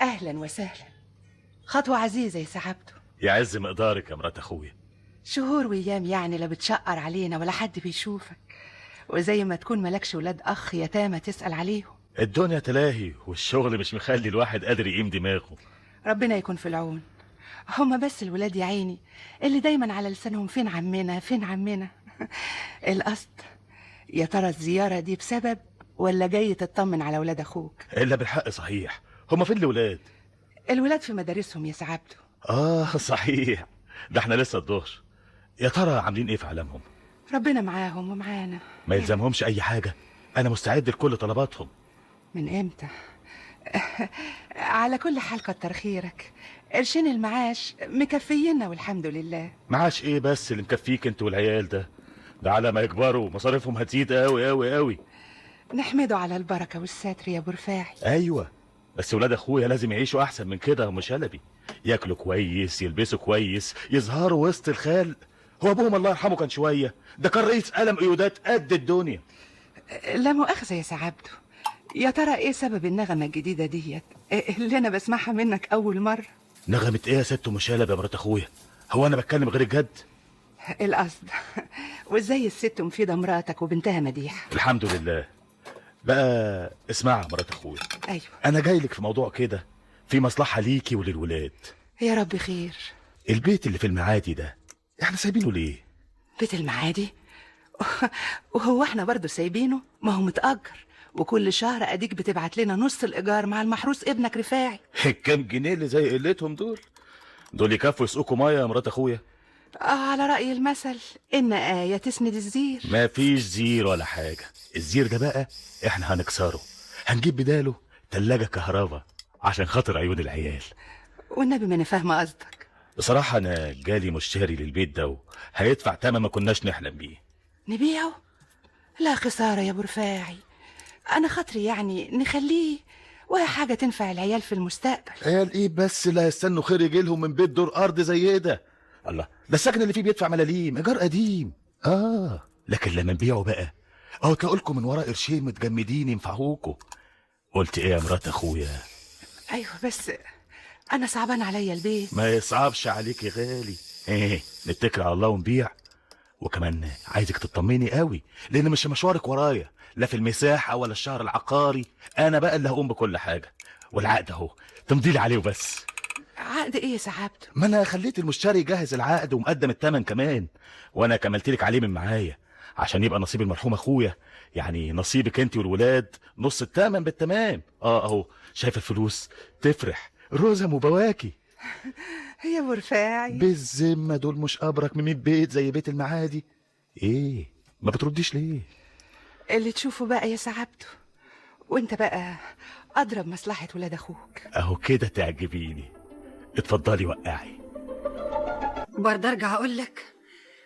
اهلا وسهلا، خطوة عزيزه يا سعادته. يعز مقدارك يا مرات اخويا. شهور وايام يعني لا بتشقر علينا ولا حد بيشوفك، وزي ما تكون مالكش ولاد اخ يتامى تسال عليهم. الدنيا تلاهي والشغل مش مخلي الواحد قادر يقيم دماغه. ربنا يكون في العون. هما بس الولاد يا عيني اللي دايما على لسانهم فين عمنا فين عمنا. القصد يا ترى الزيارة دي بسبب ولا جاي تطمن على ولاد اخوك؟ الا بالحق صحيح، هما فين الولاد؟ الولاد في مدارسهم يا سعادته. اه صحيح، ده احنا لسه الظهر. يا ترى عاملين ايه في عالمهم؟ ربنا معاهم ومعانا. ما يلزمهمش اي حاجة، انا مستعد لكل طلباتهم. من امتى؟ على كل حال كتر خيرك، قرشين المعاش مكفينا والحمد لله. معاش ايه بس اللي مكفيك انت والعيال ده؟ ده على ما يكبروا مصاريفهم هتزيد قوي قوي قوي. نحمده على البركة والستر يا ابو رفاعي. ايوه بس ولاد اخويا لازم يعيشوا احسن من كده يا ام شلبي، ياكلوا كويس، يلبسوا كويس، يظهروا وسط الخلق. هو ابوهم الله يرحمه كان شوية، ده كان رئيس قلم قيودات قد الدنيا. لا مؤاخذة يا سعادته، يا ترى ايه سبب النغمة الجديدة ديت اللي انا بسمعها منك اول مرة؟ نغمة ايه يا ست ام شلبي يا مرات اخويا؟ هو انا بتكلم غير الجد؟ القصد وازاي الست مفيدة مراتك وبنتها مديحه؟ الحمد لله. بقى اسمعي يا مرات اخويا. ايوه. انا جاي لك في موضوع كده في مصلحة ليكي وللولاد. يا رب خير. البيت اللي في المعادي ده احنا سايبينه ليه؟ بيت المعادي؟ وهو احنا برضه سايبينه؟ ما هو متأجر، وكل شهر اديك بتبعت لنا نص الايجار مع المحروس ابنك رفاعي. الكام جنيه اللي زي قلتهم دول يكفوا يسقوكوا مية يا مرات اخويا؟ على رأي المثل إن آية تسند الزير. ما فيش زير ولا حاجة، الزير ده بقى احنا هنكسره، هنجيب بداله تلاجة كهرباء عشان خاطر عيون العيال. والنبي ما انا فاهمة قصدك. بصراحة أنا جالي مشتري للبيت ده وهيدفع تمن ما كناش نحلم بيه. نبيعه؟ لا خسارة يا ابو رفاعي، أنا خاطري يعني نخليه وهي حاجة تنفع العيال في المستقبل. عيال إيه بس اللي هيستنوا خير يجيلهم من بيت دور أرض زي ده؟ الله، ده السكن اللي فيه بيدفع ملاليم ايجار قديم. لكن لما نبيعه بقى اهو تلاقوا لكم من ورا قرشين متجمدين ينفعوكوا. قلت ايه يا مرات اخويا؟ ايوه بس انا صعبان عليا البيت. ما يصعبش عليك يا غالي. ايه نتكل على الله ونبيع. وكمان عايزك تطمني قوي لان مش مشوارك ورايا، لا في المساحة ولا الشهر العقاري، انا بقى اللي هقوم بكل حاجة. والعقد اهو تمضيلي عليه وبس. عقد ايه يا سعادته؟ ما انا خليت المشتري يجهز العقد ومقدم الثمن كمان، وانا كملت لك عليه من معايا عشان يبقى نصيب المرحوم اخويا، يعني نصيبك انت والولاد نص الثمن بالتمام. اهو شايف الفلوس تفرح رزم وبواكي. يا ابو رفاعي بالذمه دول مش ابرك من 100 بيت زي بيت المعادي؟ ايه ما بترديش ليه؟ اللي تشوفه بقى يا سعادته، وانت بقى اضرب مصلحة ولاد اخوك. اهو كده تعجبيني. اتفضلي وقعي. برضه ارجع اقول لك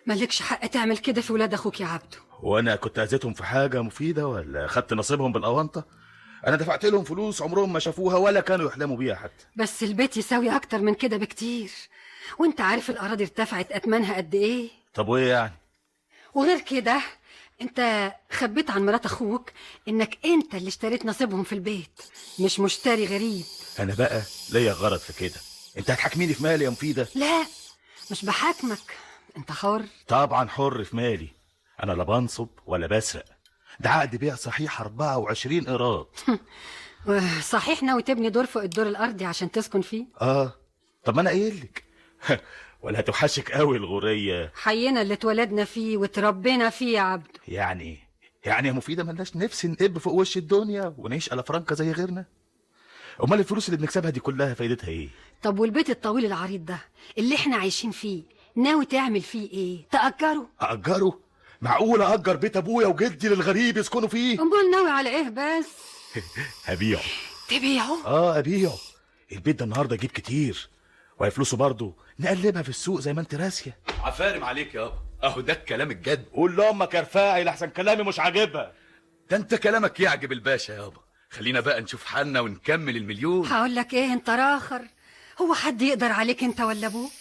مالكش حق تعمل كده في ولاد اخوك يا عبده. وانا كنت اذيتهم في حاجة مفيدة ولا خدت نصيبهم بالاونطه؟ انا دفعت لهم فلوس عمرهم ما شافوها ولا كانوا يحلموا بيها حتى. بس البيت يساوي اكتر من كده بكتير، وانت عارف الاراضي ارتفعت اتمانها قد ايه. طب وايه يعني؟ وغير كده انت خبيت عن مرات اخوك انك انت اللي اشتريت نصيبهم في البيت، مش مشتري غريب. انا بقى ليا غرض في كده. انت هتحاكميني في مالي يا مفيدة؟ لا مش بحاكمك، انت حر. طبعا حر في مالي، انا لا بنصب ولا بسرق. ده عقد بيع صحيح 24 قيراط. صحيح ناوي تبني دور فوق الدور الارضي عشان تسكن فيه؟ طب ما انا قايل لك. ولا هتوحشك قوي الغوريه؟ حينا اللي اتولدنا فيه وتربينا فيه يا عبده. يعني يا مفيدة ملناش نفس نقب فوق وش الدنيا ونعيش على فرنكه زي غيرنا؟ امال الفلوس اللي بنكسبها دي كلها فايدتها ايه؟ طب والبيت الطويل العريض ده اللي احنا عايشين فيه ناوي تعمل فيه ايه؟ تأجره؟ أأجره؟ معقول أأجر بيت أبويا وجدي للغريب يسكنوا فيه؟ امال ناوي على ايه بس؟ هبيعه. تبيعه؟ ابيعه. البيت ده النهارده يجيب كتير، وهي فلوسه برضه نقلبها في السوق زي ما انت راسية. عفارم عليك يابا، اهو ده الكلام الجد. قول لامك يا رفاعي لحسن كلامي مش عاجبها. ده انت كلامك يعجب الباشا يابا. خلينا بقى نشوف حالنا ونكمل المليون. هقول لك ايه، انت راخر، هو حد يقدر عليك انت ولا ابوك؟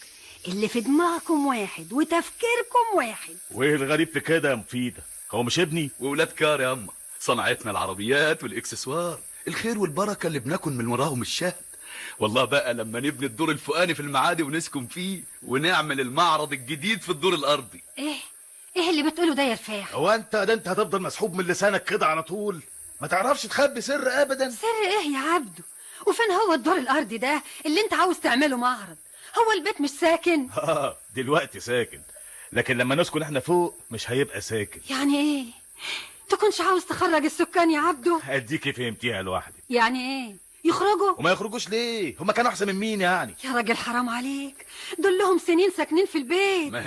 اللي في دماغكم واحد وتفكيركم واحد. وايه الغريب في كده يا مفيدة؟ هو مش ابني؟ وولاد كار يا اما، صنعتنا العربيات والاكسسوار، الخير والبركة اللي بناكل من وراهم الشهد. والله بقى لما نبني الدور الفوقاني في المعادي ونسكن فيه، ونعمل المعرض الجديد في الدور الارضي. ايه ايه اللي بتقوله ده يا رفاعي؟ هو انت ده انت هتفضل مسحوب من لسانك كده على طول؟ ما تعرفش تخبي سر ابدا. سر ايه يا عبده؟ وفين هو الدور الارضي ده اللي انت عاوز تعمله معرض؟ هو البيت مش ساكن؟ دلوقتي ساكن، لكن لما نسكن احنا فوق مش هيبقى ساكن. يعني ايه؟ تكونش عاوز تخرج السكان يا عبده؟ اديكي فهمتيها لوحدك. يعني ايه يخرجوا؟ وما يخرجوش ليه؟ هما كانوا احسن من مين يعني؟ يا راجل حرام عليك، دول لهم سنين ساكنين في البيت. ما